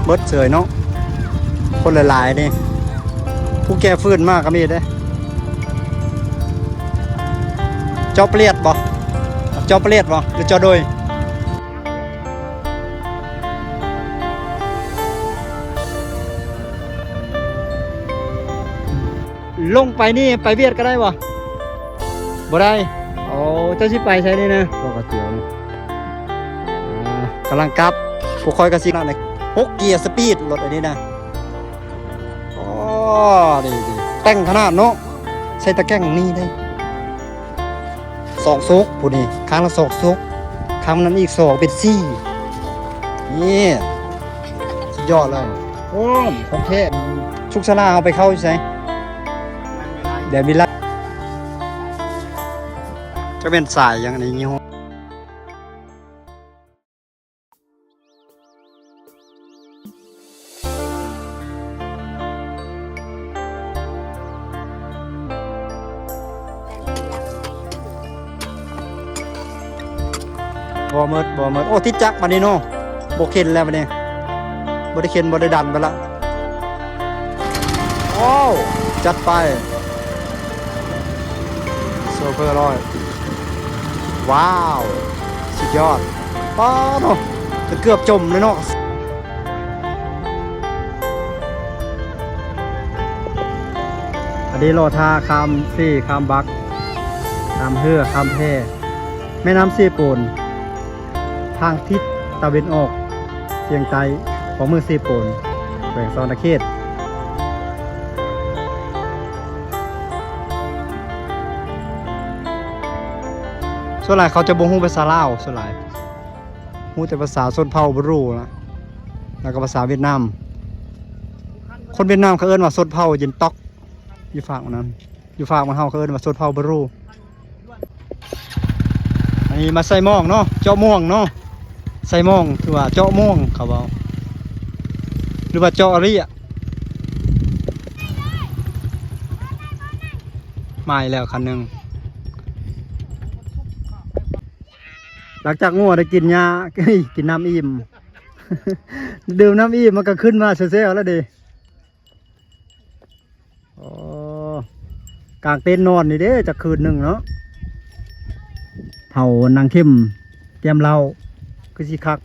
ເບິດເສີຍເນາະ ຄົນຫຼາຍໆນີ້ ຜູ້ແກ່ຟື້ນມາກໍມີເດ້. ເຈາະປະເລັດບໍ່? ເຈາະປະເລັດບໍ່ ຫຼືເຈາະໂດຍ? ລົງໄປນີ້ໄປຫວຽດກໍໄດ້ບໍ່? ບໍ່ໄດ້. ໂອ້ ເຈົ້າຊິໄປໃສນີ້ນະ? ບໍ່ກະຈຽວນີ້ ອ່າ ກຳລັງກັບ. ພວກຂ້ອຍກໍຊິນະ ຫົກເກຍສະປີດລົດອັນນີ້ນະ. ອໍ ດີໆ ແຕ່ງຂະໜາດເນາະ ໃສ່ຕະແກງນີ້ເດ້. ສອງໂຊກ ຜູ້ນີ້ ຂ້າງລະສອງໂຊກ ຂ້າງນັ້ນອີກສອງ ເປັນສີ່. ນີ້ ສຸດຍອດເລີຍ. ໂອ້ ຂອງແທ້. ສຸກສາລາເຮົາໄປເຂົ້າຢູ່ໃສ? ແດນວິໄລ. ຈະແມ່ນສາຍຫຍັງນີ້? ຍີ່ຫໍ້ ບໍ່ໝົດ ບໍ່ໝົດ. ໂອ້ ຕິດຈັກບາດນີ້ເນາະ ບໍ່ເຂັນແລ້ວບາດນີ້ ບໍ່ໄດ້ເຂັນ ບໍ່ໄດ້ດັນໄປລະ. ໂອ້ ຈັດໄປ. ໂຊເຟີຮ້ອຍ ວ້າວ ສຸດຍອດ. ປ້າໂທ້ ຈົນເກືອບຈົມເລີຍເນາະ. ອັນນີ້ລໍຖ້າຂ້າມເຊ ຂ້າມບັກ ຂ້າມເຮືອ ຂ້າມແພ ແມ່ນ້ຳເຊໂປນ ທາງທິດຕາເວັນອອກສຽງໃຕ້ຂອງເມືອງເຊໂປນ ແຂວງສະຫວັນນະເຂດ. ສ່ວນຫຼາຍເຂົາຈະບໍ່ຮູ້ພາສາລາວ ສ່ວນຫຼາຍຮູ້ແຕ່ພາສາຊົນເຜົ່າບຣູນະ ແລ້ວກໍພາສາຫວຽດນາມ. ຄົນຫວຽດນາມເຂົາເອີ້ນວ່າຊົນເຜົ່າເຢັນຕອກ ຢູ່ຟາກນັ້ນ. ຢູ່ຟາກບ້ານເຮົາເຂົາເອີ້ນວ່າຊົນເຜົ່າບຣູ. ອັນນີ້ມາໃສ່ໝອງເນາະ ເຈາະມ່ວງເນາະ ໃສ່ໝອງ ຖືວ່າເຈາະມ່ວງເຂົາເວົ້າ ຫຼືວ່າເຈາະເລຍ. ມາອີກແລ້ວຄັນໜຶ່ງ. ຫຼັງຈາກງົວໄດ້ກິນຫຍ້າ ກິນນ້ຳອີ່ມ ດື່ມນ້ຳອີ່ມ ມັນກໍຂຶ້ນມາແຊວໆແລ້ວເດ້. ອໍ ກາງເຕັນນອນນີ້ເດ້ ຈັກຄືນໜຶ່ງເນາະ. ເຜົານາງເຂັມ ແກ້ມເຫຼົ້າ ຄືຊິຄັກ.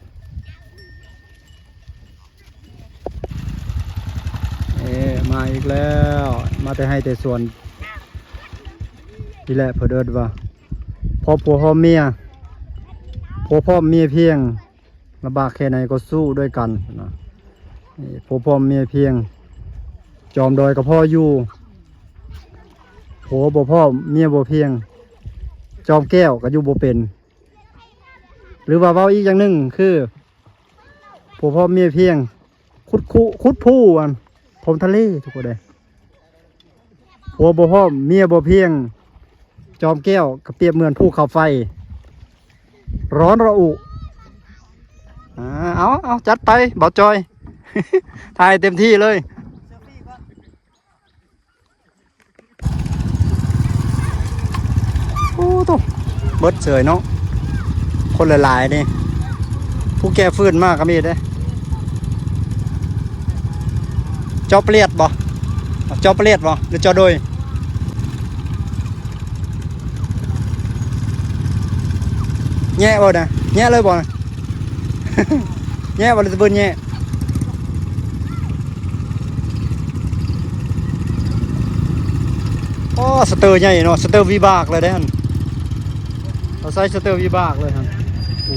ເອີ ມາອີກແລ້ວ ມາແຕ່ໄຮ່ແຕ່ສວນ. ນີ້ແຫຼະເພິ່ນເອີ້ນວ່າ ພໍ້ຜົວພ້ອມເມຍ ຜົວພ້ອມເມຍພຽງ. ລຳບາກແຄ່ໃດກໍສູ້ດ້ວຍກັນນະ. ນີ້ ຜົວພ້ອມເມຍພຽງ ຈອມດອຍກໍພໍຢູ່. ຜົວບໍ່ພ້ອມເມຍບໍ່ພຽງ ຈອມແກ້ວກໍຢູ່ບໍ່ເປັນ. ຫຼືວ່າເວົ້າອີກຢ່າງໜຶ່ງຄື ຜົວພ້ອມເມຍພຽງ ຂຸດຄຸ ຂຸດພູ ອັນ ຖົມທະເລ ທຸກຄົນເອີຍ. ຜົວບໍ່ພ້ອມເມຍບໍ່ພຽງ ຈອມແກ້ວກໍປຽບເໝືອນພູເຂົາໄຟ ຮ້ອນລະອຸ. ອ່າ ເອົາ ເອົາ ຈັດໄປ ບ່າວຈອຍ ຖ່າຍເຕັມທີ່ເລີຍ. ໂອ້ໂທ້ ເບິດເສີຍເນາະ ຄົນຫຼາຍໆນີ້ ຜູ້ແກ່ຟື້ນມາກໍມີເດ້. ເຈາະປະເລັດບໍ່? ເຈາະປະເລັດບໍ່ ຫຼືເຈາະໂດຍ? ແຍະບໍ່ນະ? ແຍະເລີຍບໍ່ນະ? ແຍະບໍ່ ຫຼືຕະບຶນແຍະ? ອໍ ສະເຕີໃຫຍ່ເນາະ ສະເຕີວິບາກເລີຍເດ້ຫັ້ນ. ເຂົາໃຊ້ສະເຕີວິບາກເລີຍຫັ້ນ. ໂອ້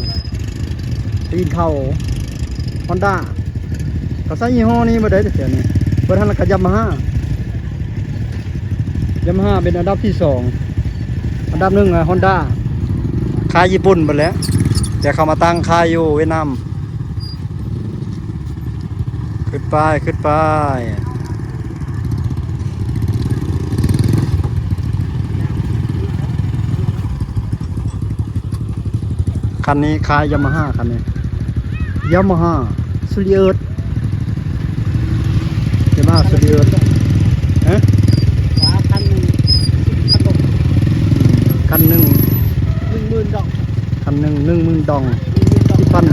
ຕີນເຂົາ ຮອນດ້າ ເຂົາໃຊ້ຍີ່ຫໍ້ນີ້ໝົດເດ້ແຖວນີ້. ເບິດຫັ້ນລະກະຢາມາຮ່າ ຢາມາຮ່າເປັນອັນດັບທີສອງ. ອັນດັບໜຶ່ງ ຮອນດ້າ ຂາຍຍີ່ປຸ່ນເບິດແລ້ວ ແຕ່ເຂົາມາຕັ້ງຂາຍຢູ່ຫວຽດນາມ. ຂຶ້ນໄປ ຂຶ້ນໄປ. ຄັນນີ້ຄ້າຍຢາມາຮ່າ ຄັນນີ້ຢາມາຮ່າ ຊູລິເອິດ ຢາມາຮ່າ ຊູລິເອິດ. ຮະ? ຄັນໜຶ່ງ ຄັນໜຶ່ງ ໜຶ່ງໝື່ນດອງ ຄັນໜຶ່ງ ໜຶ່ງໝື່ນດອງ ໜຶ່ງໝື່ນດອງ ທີ່ປັ່ນ.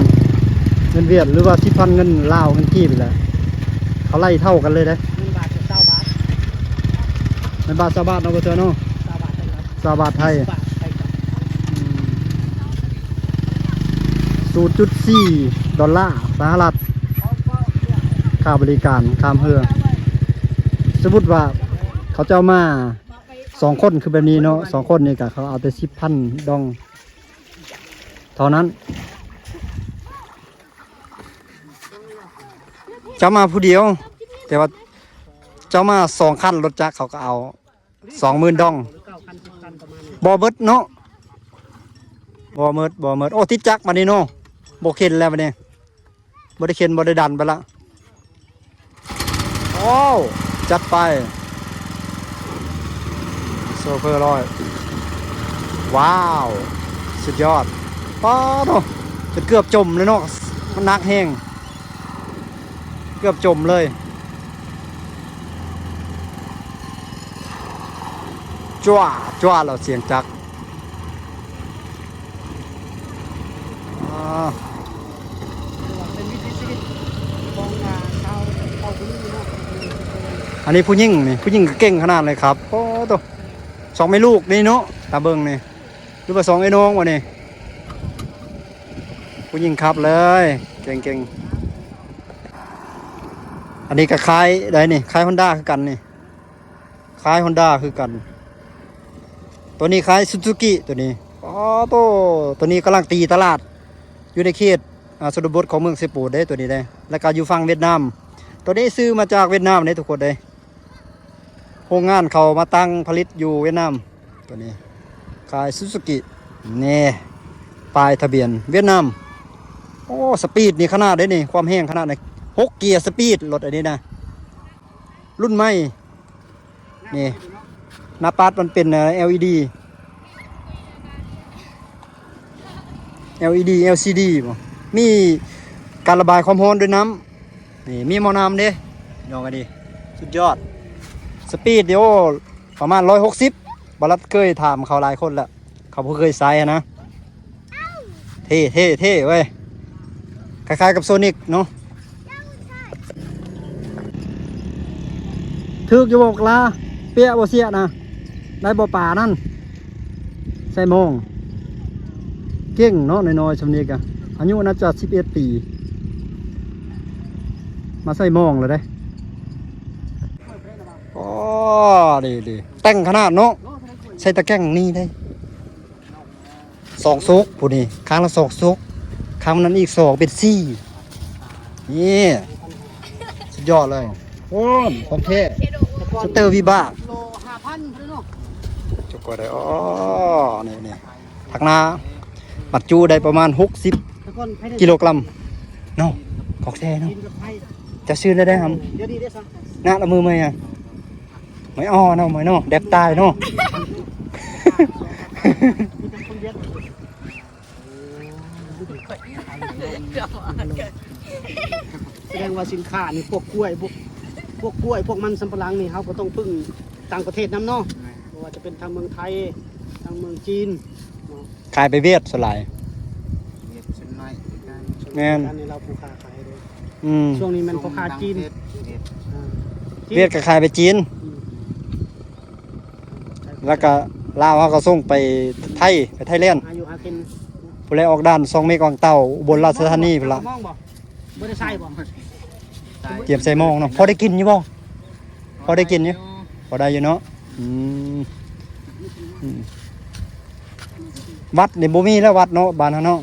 ເງິນຫວຽດ ຫຼືວ່າສິບພັນເງິນລາວ ເງິນກີບນີ້ແຫຼະ ເຂົາໄລ່ເທົ່າກັນເລີຍເດ້. ເງິນບາດກໍຊາວບາດ ເງິນບາດຊາວບາດເນາະ ບໍ່ເທື່ອເນາະ ຊາວບາດໄທ ຊາວບາດໄທ ບາດໄທກັບ ອືມ ສູນຈຸດສີ່ດອນລາສະຫະລັດ ຄ່າບໍລິການຂ້າມເຮືອ. ສົມມຸດວ່າເຂົາເຈົ້າມາສອງຄົນ ຄືແບບນີ້ເນາະ ສອງຄົນນີ້ກະເຂົາເອົາແຕ່ສິບພັນດອງເທົ່ານັ້ນ. ເຈົ້າມາຜູ້ດຽວ ແຕ່ວ່າເຈົ້າມາສອງຄັນ ລົດຈັກເຂົາກໍເອົາສອງໝື່ນດອງ. ບໍ່ເບິດເນາະ ບໍ່ໝົດ ບໍ່ໝົດ. ໂອ້ ຕິດຈັກບາດນີ້ເນາະ ບໍ່ເຂັນແລ້ວບາດນີ້ ບໍ່ໄດ້ເຂັນ ບໍ່ໄດ້ດັນໄປລະ. ໂອ້ ຈັດໄປ ໂຊເຟີຮ້ອຍ ວ້າວ ສຸດຍອດ. ປ້າໂທ້ ຈົນເກືອບຈົມເລີຍເນາະ ມັນໜັກແຮງ ເກືອບຈົມເລີຍ. ຈ້ວ ຈ້ວ ແລ້ວສຽງຈັກ ອາ ເປັນວິຖີຊີວິດຂອງ ອາ ຊາວເຜົ່າຜູ້ນີ້ເນາະ. ອັນນີ້ຜູ້ຍິງນີ້ ຜູ້ຍິງກໍເກັ່ງຂະໜາດເລີຍຄັບ. ໂອ້ໂຕ ສອງແມ່ລູກນີ້ເນາະ ຕາເບິ່ງນີ້ ຫຼືວ່າສອງເອື້ອຍນ້ອງວະນີ້ ຜູ້ຍິງຂັບເລີຍ ເກັ່ງໆ. ອັນນີ້ກໍຄ້າຍໃດນີ້ ຄ້າຍຮອນດ້າຄືກັນນີ້ ຄ້າຍຮອນດ້າຄືກັນ. ຕົວນີ້ຄ້າຍຊູຊູກິ ຕົວນີ້ ອໍ ໂຕ ຕົວນີ້ກຳລັງຕີຕະຫຼາດ ຢູ່ໃນເຂດ ອາ ຊົນນະບົດຂອງເມືອງເຊໂປນເດ້ ຕົວນີ້ເດ້ ແລ້ວກໍຢູ່ຝັ່ງຫວຽດນາມ. ຕົວນີ້ຊື້ມາຈາກຫວຽດນາມເດ້ທຸກຄົນເດ້ ໂຮງງານເຂົາມາຕັ້ງຜະລິດຢູ່ຫວຽດນາມ. ຕົວນີ້ຄ້າຍຊູຊູກິ ນີ້ ປ້າຍທະບຽນຫວຽດນາມ. ໂອ້ ສະປີດນີ້ຂະໜາດເດ້ນີ້ ຄວາມແຮງຂະໜາດນີ້ ຫົກເກຍສະປີດ ລົດອັນນີ້ນະ ລຸ້ນໃໝ່. ນີ້ ໜ້າປັດມັນເປັນ ເອີ ແອລອີດີ ແອລອີດີ ແອລຊີດີ ບໍ່ ມີການລະບາຍຄວາມຮ້ອນດ້ວຍນ້ຳ. ນີ້ ມີໝໍ້ນ້ຳເດ້ ນ້ອງອັນນີ້ ສຸດຍອດ. ສະປີດນີ້ ໂອ້ ປະມານຮ້ອຍຫົກສິບ ບາລັດເຄີຍຖາມເຂົາຫຼາຍຄົນແລ້ວ ເຂົາບໍ່ເຄີຍໃຊ້ຫັ້ນນະ. ເທ່ ເທ່ ເທ່ເວີຍ ຄ້າຍໆກັບໂຊນິກເນາະ. ຖືກຢູ່ບໍ່ບັກຫຼາ ເປຍບໍ່ເສຍນະ ໄດ້ບໍ່ປານັ້ນ. ໃສ່ມອງ ເກັ່ງເນາະ ນ້ອຍໆຊ່ຳນີ້ກະ ອາຍຸໜ້າຈະສິບເອັດປີ ມາໃສ່ມອງແລ້ວເດ້. ອໍ ດີໆ ແຕ່ງຂະໜາດເນາະ ໃສ່ຕະແກ່ງນີ້ໄດ້ ສອງໂຊກພຸ້ນນີ້ ຂ້າງລະສອງໂຊກ ຂ້າງນັ້ນອີກສອງເປັນສີ່. ນີ້ ສຸດຍອດເລີຍ ໂອ້ ຂອງແທ້ ສະເຕີວິບາກ ໂລຫ້າພັນພຸ້ນເນາະ ຈັກກວ່າໄດ້. ອໍ ນີ້ໆ ຖັກໜ້າບັດຈຸໄດ້ປະມານຫົກສິບກິໂລກຣາມເນາະ ຂອງແທ້ເນາະ. ຈະຊື້ແລ້ວໄດ້ຫຳ ນະລະມືເມື່ອຍຫຍັງ ເມື່ອຍອໍເນາະ ເມື່ອຍເນາະ ແດບຕາຍເນາະ. ສະແດງວ່າສິນຄ້ານີ້ ພວກກ້ວຍ ພວກ ພວກກ້ວຍ ພວກມັນສຳປະຫຼັງນີ້ ເຮົາກໍຕ້ອງເພິ່ງຕ່າງປະເທດນຳເນາະ ບໍ່ວ່າຈະເປັນທາງເມືອງໄທ ທາງເມືອງຈີນເນາະ. ຂາຍໄປຫວຽດສ່ວນຫຼາຍ ຫວຽດສ່ວນໜ້ອຍຄືກັນ ແມ່ນ ອັນນີ້ລາວຜູ້ຄ້າຂາຍເດ້. ອືມ ຊ່ວງນີ້ແມ່ນພໍ່ຄ້າຈີນ ເວຍດ ອ່າ ຫວຽດກໍຂາຍໄປຈີນ ອືມ ແລ້ວກໍລາວເຮົາກໍສົ່ງໄປໄທ ໄປໄທແລນ ຫາຢູ່ຫາກິນ ຜູ້ໃດອອກດ່ານຊ່ອງເມກວັງເຕົ່າ ອຸບົນລາຊະທານີພຸ້ນລະ. ບໍ່ໄດ້ໃສ່ບໍ່? ຕຽມໃສ່ໝໍ້ເນາະ ພໍໄດ້ກິນຢູ່ບໍ່? ພໍໄດ້ກິນຢູ່ ພໍໄດ້ຢູ່ເນາະ. ອືມ ອືມ ວັດນີ້ບໍ່ມີແລ້ວ ວັດເນາະ ບ້ານເຮົາເນາະ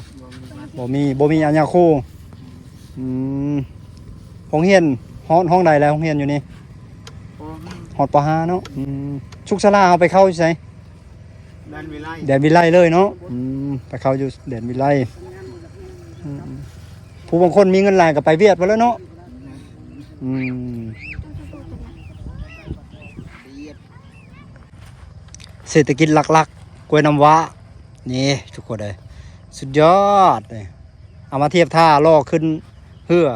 ບໍ່ມີ ບໍ່ມີອາຍາຄູ. ອືມ ໂຮງຮຽນ ຮອດຫ້ອງໃດແລ້ວ ໂຮງຮຽນຢູ່ນີ້? ປ.ຫ້າ ຮອດ ປ.ຫ້າ ເນາະ. ອືມ ສຸກສາລາເຮົາໄປເຂົ້າຢູ່ໃສ? ແດນວິໄລ ແດນວິໄລເລີຍເນາະ. ອືມ ໄປເຂົ້າຢູ່ແດນວິໄລ. ອືມ ຜູ້ບາງຄົນມີເງິນຫຼາຍກໍໄປຫວຽດພຸ້ນແຫຼະເນາະ. ອືມ ເສດຖະກິດຫຼັກໆ ກ້ວຍນ້ຳວ້າ ນີ້ທຸກຄົນເອີຍ ສຸດຍອດເລີຍ. ເອົາມາທຽບທ່າລໍຂຶ້ນເຮືອ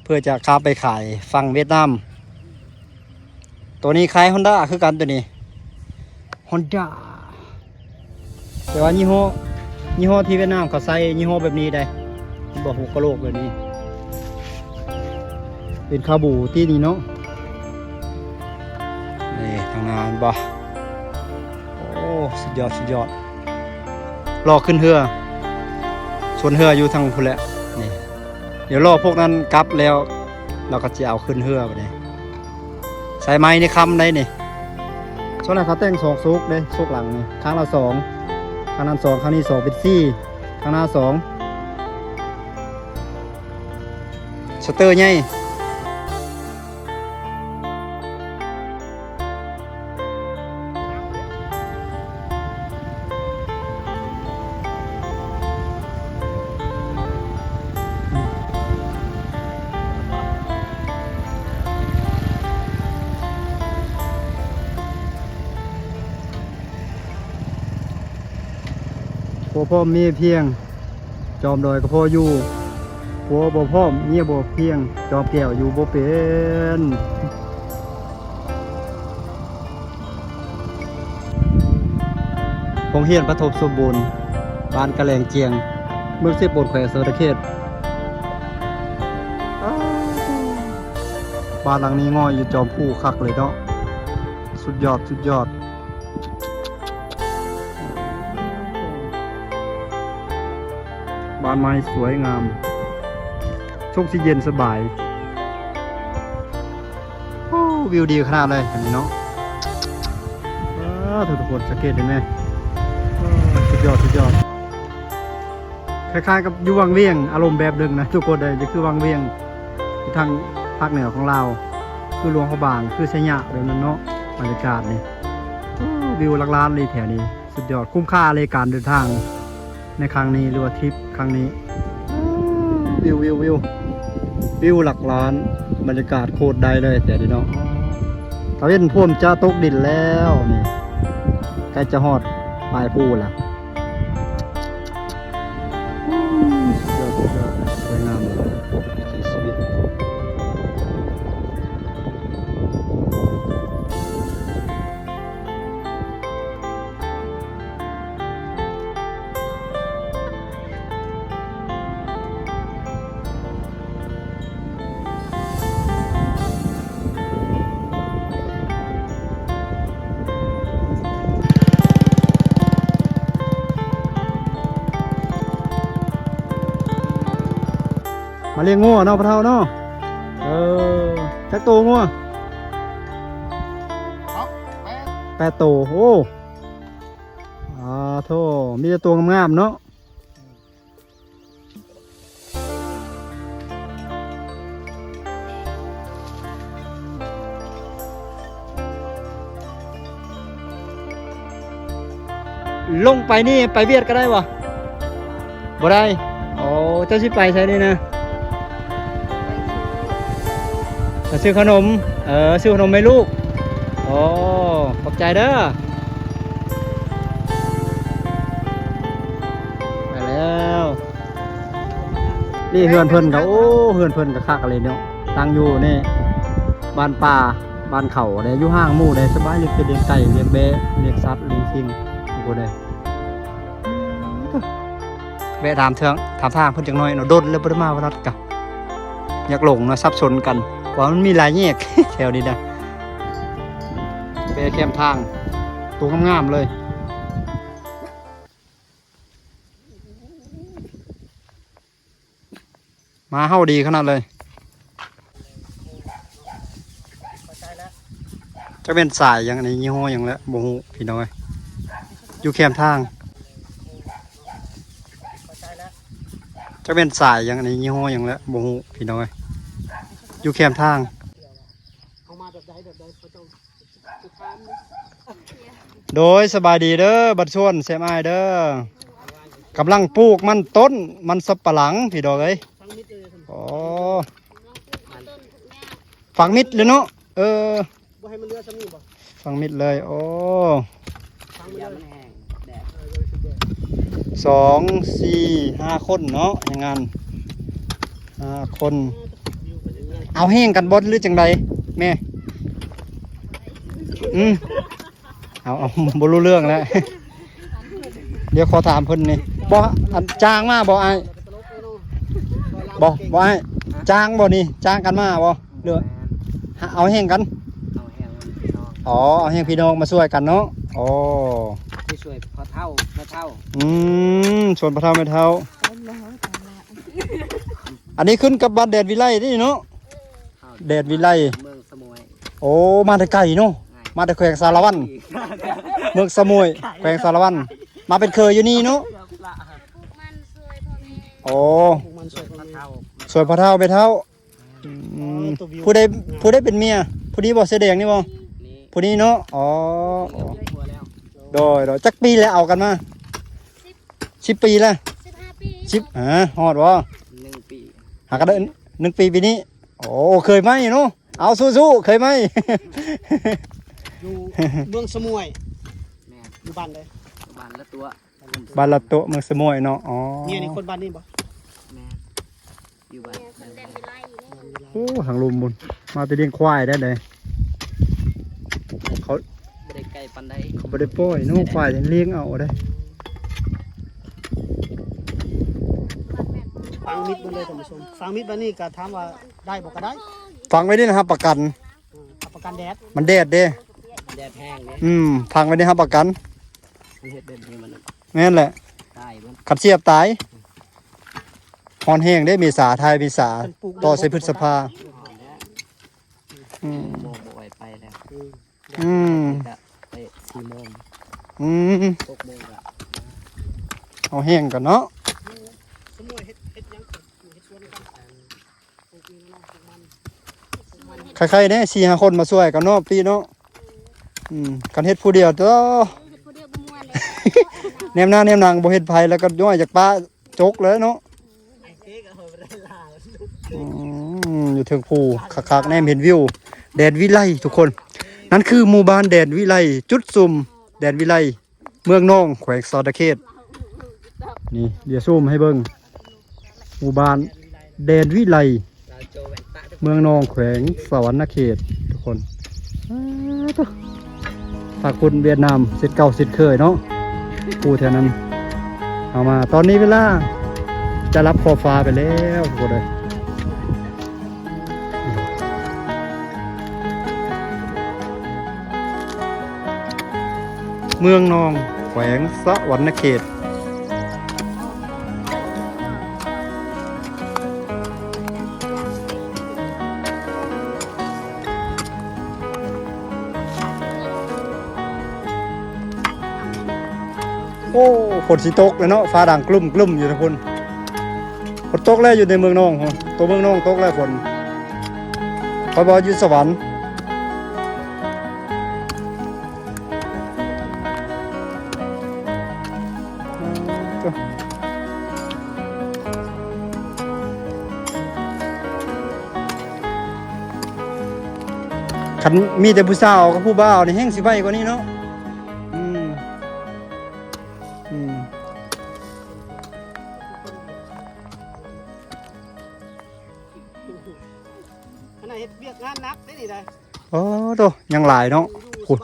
ເພື່ອຈະຂ້າມໄປຂາຍຝັ່ງຫວຽດນາມ. ໂຕນີ້ຄ້າຍຮອນດ້າຄືກັນ ໂຕນີ້ຮອນດ້າ ແຕ່ວ່າຍີ່ຫໍ້ ຍີ່ຫໍ້ທີ່ຫວຽດນາມເຂົາໃຊ້ຍີ່ຫໍ້ແບບນີ້ໃດ ບໍ່ ຫົວກະໂຫຼກແບບນີ້ ເປັນຂາບູຕິນີ້ເນາະ. ນີ້ທາງໜ້າເຫັນບໍ່? ໂອ້ ສຸດຍອດ ສຸດຍອດ. ລໍຂຶ້ນເຮືອ ສ່ວນເຮືອຢູ່ທາງພຸ້ນແຫຼະ. ນີ້ ດຽວລໍພວກນັ້ນກັບແລ້ວ ລາວກໍຊິເອົາຂຶ້ນເຮືອບັດນີ້. ສາຍໄມ້ນີ້ຄ້ຳໄດ໋ນີ້. ສ່ວນຫຼາຍເຂົາແຕ່ງສອງໂຊກເດ້ ໂຊກຫຼັງນີ້ ຂ້າງລະສອງ ຂ້າງນັ້ນສອງ ຂ້າງນີ້ສອງ ເປັນສີ່ ຂ້າງໜ້າສອງ. ສະເຕີໃຫຍ່. ຜົວພ້ອມເມຍພຽງ ຈອມດອຍກໍພໍຢູ່. ຜົວບໍ່ພ້ອມ ເມຍບໍ່ພຽງ ຈອມແກ້ວຢູ່ບໍ່ເປັນ. ໂຮງຮຽນປະຖົມສົມບູນ ບ້ານກະແລງຈຽງ ເມືອງເຊໂປນ ແຂວງສະຫວັນນະເຂດ. ບ້ານຫຼັງນີ້ງອຍຢູ່ຈອມພູຄັກເລີຍເນາະ. ສຸດຍອດ ສຸດຍອດ. ບ້ານໄມ້ສວຍງາມ ຊົງຊິເຢັນສະບາຍ. ໂອ້ ວິວດີຂະໜາດເລີຍອັນນີ້ເນາະ. ອ້າ ທຸກຄົນສັງເກດເຫັນໄໝ? ສຸດຍອດ ສຸດຍອດ. ຄ້າຍໆກັບຢູ່ວັງວຽງ ອາລົມແບບໜຶ່ງນະທຸກຄົນເອີຍ. ນີ້ຄືວັງວຽງ ຢູ່ທາງພາກເໜືອຂອງລາວ ຄືຫຼວງພະບາງ ຄືໄຊຍະ ແບບນັ້ນເນາະ. ບັນຍາກາດນີ້ ໂອ້ ວິວຫຼັກລ້ານເລີຍແຖວນີ້. ສຸດຍອດ ຄຸ້ມຄ່າເລີຍການເດີນທາງໃນຄັ້ງນີ້ ຫຼືວ່າທຣິບຄັ້ງນີ້. ວິວ ວິວ ວິວ ວິວຫຼັກລ້ານ ບັນຍາກາດໂຄດໄດ້ເລີຍແຖວນີ້ເນາະ. ຕາເວັນພວມຈະຕົກດິນແລ້ວນີ້ ໃກ້ຈະຮອດປາຍພູແລ້ວ. ສຸດຍອດ ສຸດຍອດ ສວຍງາມເລີຍ ວິຖີຊີວິດ. ມາລ້ຽງງົວເນາະ ພໍ່ເຖົ້າເນາະ. ເອີ ຈັກໂຕງົວ? ແປດ ແປດໂຕ. ໂອ້ ອາໂທ້ ມີແຕ່ໂຕງາມໆເນາະ. ລົງໄປນີ້ໄປວຽດກໍໄດ້ບໍ່? ບໍ່ໄດ້. ໂອ້ ເຈົ້າຊິໄປໃສນີ້ນະ? ໄປຊື້ຂະໜົມ. ເອີ ຊື້ຂະໜົມໃຫ້ລູກ. ໂອ້ ຂອບໃຈເດີ. ໄປແລ້ວ. ນີ້ເຮືອນເພິ່ນກໍ ໂອ້ ເຮືອນເພິ່ນກໍຄັກອີ່ຫຼີເນາະ. ຕັ້ງຢູ່ນີ້ບ້ານປ່າ ບ້ານເຂົາເດ້ ຢູ່ຫ່າງໝູ່ເດ້ ສະບາຍ ລ້ຽງເປັດ ລ້ຽງໄກ່ ລ້ຽງແບ້ ລ້ຽງສັດ ລ້ຽງສິ່ງ ໂອ້ ໄດ້. ແວະຖາມເທື່ອ ຖາມທາງເພິ່ນຈັກໜ້ອຍເນາະ. ດົນແລ້ວບໍ່ໄດ້ມາວັດກະ ຢາກຫຼົງເນາະ ສັບສົນກັນ ເພາະວ່າມັນມີຫຼາຍແຍກແຖວນີ້ນະ. ແປແຄມທາງ ໂຕງາມໆເລີຍ. ມາເຮົາດີຂະໜາດເລີຍ. ຈັກແມ່ນສາຍຫຍັງອັນນີ້ ຍີ່ຫໍ້ຫຍັງແຫຼະ ບໍ່ຮູ້ພີ່ນ້ອງເອີຍ. ຢູ່ແຄມທາງ ຈັກແມ່ນສາຍຫຍັງອັນນີ້ ຍີ່ຫໍ້ຫຍັງແຫຼະ ບໍ່ຮູ້ພີ່ນ້ອງເອີຍ. ຢູ່ແຄມທາງ. ໂດຍ ສະບາຍດີເດີ ບັດຊວນແຊມອ້າຍເດີ. ກຳລັງປູກມັນຕົ້ນ ມັນສັບປະຫຼັງພີ່ນ້ອງເອີຍ. ອໍ ຝັງມິດເລີຍເນາະ. ເອີ ບໍ່ໃຫ້ມັນເຫຼືອສ່ຳນີ້ບໍ່? ຝັງມິດເລີຍ. ໂອ້ ຝັງໄປເລີຍ ມັນແຫ້ງແດດ. ເອີ ເອີ ສອງ ສີ່ ຫ້າຄົນເນາະ ແຮງງານຫ້າຄົນ. ເອົາແຮງກັນບໍ່ ຫຼືຈັ່ງໃດແມ່? ອືມ ເອົາ ເອົາ ບໍ່ຮູ້ເລື່ອງແລ້ວ. ດຽວຂໍຖາມເພິ່ນນີ້ ບໍ່ ອັນ ຈ້າງມາບໍ່ອ້າຍ? ບໍ່ ບໍ່ອ້າຍ ຈ້າງບໍ່ນີ້ ຈ້າງກັນມາບໍ່ ຫຼື ເອົາແຮງກັນ ເອົາແຮງພີ່ນ້ອງ ອໍ ເອົາແຮງພີ່ນ້ອງມາຊ່ວຍກັນເນາະ ໂອ້ ໄປຊ່ວຍພໍ່ເຖົ້າແມ່ເຖົ້າ ອືມ ຊ່ວຍພໍ່ເຖົ້າແມ່ເຖົ້າ ອັນນີ້ຂຶ້ນກັບບ້ານແດນວິໄລນີ້ເນາະ ແດນວິໄລ ເມືອງສະໝວຍ ໂອ້ ມາແຕ່ໄກເນາະ ມາແຕ່ແຂວງສາລະວັນ ເມືອງສະໝວຍ ແຂວງສາລະວັນ ມາເປັນເຂີຍຢູ່ນີ້ເນາະ ໂອ້ ຊ່ວຍພໍ່ເຖົ້າແມ່ເຖົ້າ ອືມ ຜູ້ໃດ ຜູ້ໃດເປັນເມຍ ຜູ້ນີ້ບໍ່ ເສື້ອແດງນີ້ບໍ່ ນີ້ ຜູ້ນີ້ເນາະ ອໍ ໂດຍ ໂດຍ ຈັກປີແລ້ວເອົາກັນມາ ສິບ ສິບປີແລ້ວ ສິບຫ້າປີ ສິບ ຫາ ຮອດບໍ່ ໜຶ່ງປີ ຫາກໍໄດ້ ໜຶ່ງປີປີນີ້ ໂອ້ ເຂີຍໃໝ່ເນາະ ເອົາ ສູ້ໆ ເຂີຍໃໝ່ ຢູ່ເມືອງສະໝວຍ ແມ່ນ ຢູ່ບ້ານໃດ ບ້ານລະຕົວະ ບ້ານລະຕົວະ ເມືອງສະໝວຍເນາະ ອໍ ເມຍນີ້ຄົນບ້ານນີ້ບໍ່ ແມ່ນ ຢູ່ບ້ານ ແມ່ນຄົນແດນວິໄລ ໂອ້ ທາງລຸ່ມພຸ້ນ ມາແຕ່ລ້ຽງຄວາຍໄດ້ໃດ ເຂົາບໍ່ໄດ້ໄກປານໃດ ເຂົາບໍ່ໄດ້ປ່ອຍເນາະ ຄວາຍຍັງລ້ຽງເອົາໄດ໋ ຝັງມິດເບິ່ງເລີຍທ່ານຜູ້ຊົມ ຝັງມິດບາດນີ້ກໍຖາມວ່າໄດ້ບໍ່ກໍໄດ້ ຝັງໄວ້ນີ້ນະ ຮັບປະກັນ ອືມ ຮັບປະກັນແດດ ມັນແດດເດ້ ແດດແຮງເດ້ ອືມ ຝັງໄວ້ນີ້ຮັບປະກັນ ມັນເຮັດແບບນີ້ມັນ ແມ່ນແຫຼະ ຕາຍເບິດ ຄັນສຽບຕາຍ ຮ້ອນແຮງເດ້ ເມສາ ທ້າຍເມສາ ຕໍ່ໃສ່ພຶດສະພາ ອືມ ໂມງບໍ່ໄຫວໄປແລ້ວ ອືມ ອືມ ກະໄປສີ່ໂມງ ອືມ ຫົກໂມງກະ ເອົາແຮງກັນເນາະ ໃຄ່ໆແດ່ ສີ່ຫ້າຄົນມາຊ່ວຍກັນເນາະ ປີເນາະ ອືມ ຄັນເຮັດຜູ້ດຽວ ໂຕ ເຮັດຜູ້ດຽວບໍ່ມ່ວນເດ້ ແນມໜ້າແນມຫຼັງບໍ່ເຫັນໃຜ ແລ້ວກໍຍ້ອຍຈາກປ້າ ຈົກເລີຍເນາະ ອືມ ຢູ່ເທິງພູຄັກໆ ແນມເຫັນວິວແດນວິໄລທຸກຄົນ ນັ້ນຄືໝູ່ບ້ານແດນວິໄລ ຈຸດຊຸມແດນວິໄລ ເມືອງນອງ ແຂວງສະຫວັນນະເຂດ ນີ້ ດຽວຊູມໃຫ້ເບິ່ງ ໝູ່ບ້ານແດນວິໄລ ເມືອງນອງ ແຂວງສະຫວັນນະເຂດ ທຸກຄົນ ອາ ໂທ້ ພາກພຸ້ນຫວຽດນາມ ເສັດເກົ່າເສັດເຄີຍເນາະ ຜູ້ແຖວນັ້ນ ເອົາມາ ຕອນນີ້ເວລາຈະລັບຂອບຟ້າໄປແລ້ວ ທຸກຄົນເອີຍ ເມືອງນອງ ແຂວງສະຫວັນນະເຂດ ໂອ້ ຝົນຊິຕົກແລ້ວເນາະ ຟ້າດັງກຶ້ມໆຢູ່ທາງພຸ້ນ ຝົນຕົກແລ້ວ ຢູ່ໃນເມືອງນອງພຸ້ນ ຕົວເມືອງນອງຕົກແລ້ວຝົນ ຂ້ອຍບໍ່ຢູ່ສະຫວັນ ຄັນມີແຕ່ຜູ້ສາວກັບຜູ້ບ່າວນີ້ແຮ່ງຊິໄວກວ່ານີ້ເນາະ ອືມ ອືມ ອັນນັ້ນເຮັດວຽກງານໜັກເດ້ນີ້ໄດ໋ ໂອ້ໂຕ ຍັງຫຼາຍເນາະ ພຸ້ນ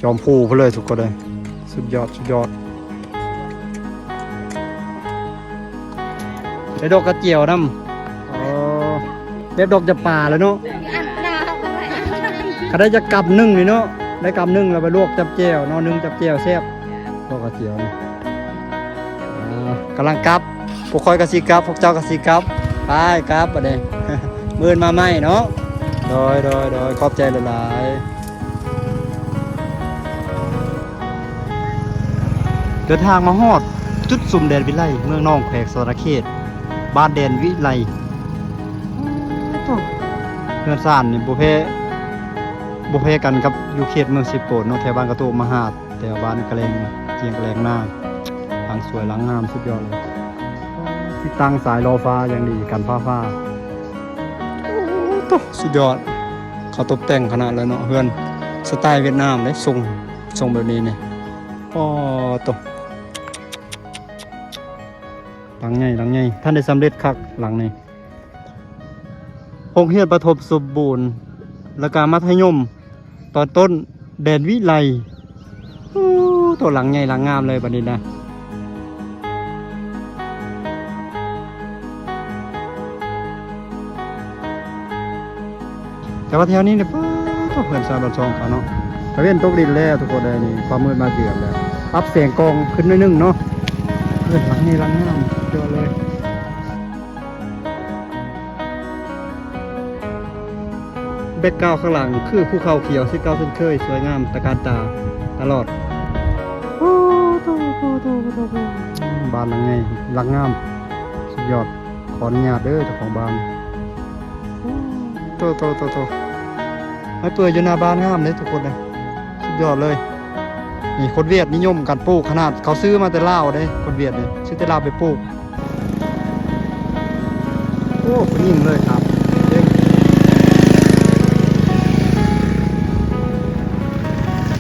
ຈອມພູພຸ້ນເລີຍທຸກຄົນເອີຍ ສຸດຍອດ ສຸດຍອດ ໄດ້ດອກກະຈຽວນຳ ອໍ ແບບດອກຈຳປາແຫຼະເນາະ ຄັນໄດ້ຈັກກຳໜຶ່ງນີ້ເນາະ ໄດ້ກຳໜຶ່ງແລ້ວໄປລວກຈັບແຈ່ວເນາະ ໜຶ້ງຈັບແຈ່ວແຊບ ດອກກະຈຽວນີ້ ອ່າ ກຳລັງກັບ ພວກຂ້ອຍກໍຊິກັບ ພວກເຈົ້າກໍຊິກັບ ໄປກັບບາດນີ້ ມື້ອື່ນມາໃໝ່ເນາະ ໂດຍ ໂດຍ ໂດຍ ຂອບໃຈຫຼາຍໆ ເດີນທາງມາຮອດຈຸດຊຸມແດນວິໄລ ເມືອງນອງ ແຂວງສະຫວັນນະເຂດ ບ້ານແດນວິໄລ ເຮືອນຊານນີ້ບໍ່ແພ້ ບໍ່ແພ້ກັນກັບຢູ່ເຂດເມືອງເຊໂປນເນາະ ແຖວບ້ານກະໂຕະມະຫາດ ແຖວບ້ານກະແລງ ຈຽງກະແລງນາ ຫຼັງສວຍຫຼັງງາມ ສຸດຍອດເລີຍ ຕິດຕັ້ງສາຍລໍຟ້າຢ່າງດີ ກັນຟ້າຜ່າ ໂອ້ໂຕ ສຸດຍອດ ເຂົາຕົບແຕ່ງຂະໜາດເລີຍເນາະ ເຮືອນສະໄຕຫວຽດນາມເດ້ ຊົງ ຊົງແບບນີ້ນີ້ ອໍໂຕ ຫຼັງໃຫຍ່ ຫຼັງໃຫຍ່ ທັນໄດ້ສຳເລັດຄັກຫຼັງນີ້ ໂຮງຮຽນປະຖົມສົມບູນ ແລ້ວກະມັດທະຍົມຕອນຕົ້ນ ແດນວິໄລ ໂອ້ ໂຕຫຼັງໃຫຍ່ຫຼັງງາມເລີຍບາດນີ້ນະ ໂ ແຕ່ວ່າແຖວນີ້ນີ້ ປາດໂທ້ ເຮືອນຊານບ້ານຊ່ອງເຂົາເນາະ ຕາເວັນຕົກດິນແລ້ວທຸກຄົນເອີຍ. ນີ້ຟ້າມືດມາເກືອບແລ້ວ ປັບແສງກ້ອງຂຶ້ນໜ້ອຍໜຶ່ງເນາະ. ເຮືອນຫຼັງນີ້ຫຼັງງາມ ສຸດຍອດເລີຍ. ແບັກກຣາວຂ້າງຫຼັງຄືພູເຂົາຂຽວເຊັ່ນເກົ່າເຊັ່ນເຄີຍ ສວຍງາມຕະການຕາຕະຫຼອດ. ໂອ້ໂຕ ໂຕ ໂຕ ໂຕ ໂຕ ບ້ານຫຼັງໃຫຍ່ ຫຼັງງາມ ສຸດຍອດ. ຂໍອະນຸຍາດເດີເຈົ້າຂອງບ້ານ. ໂຕ ໂຕ ໂຕ ໂຕ ໄມ້ເປືອຍຢູ່ໜ້າບ້ານງາມເດ້ທຸກຄົນເອີຍ ສຸດຍອດເລີຍ. ນີ້ຄົນຫວຽດນິຍົມກັນປູກຂະໜາດ ເຂົາຊື້ມາແຕ່ລາວເດ້ ຄົນຫວຽດນີ້ ຊື້ແຕ່ລາວໄປປູກ. ໂອ້ ຜູ້ຍິງເລີຍ ຂາມໄປ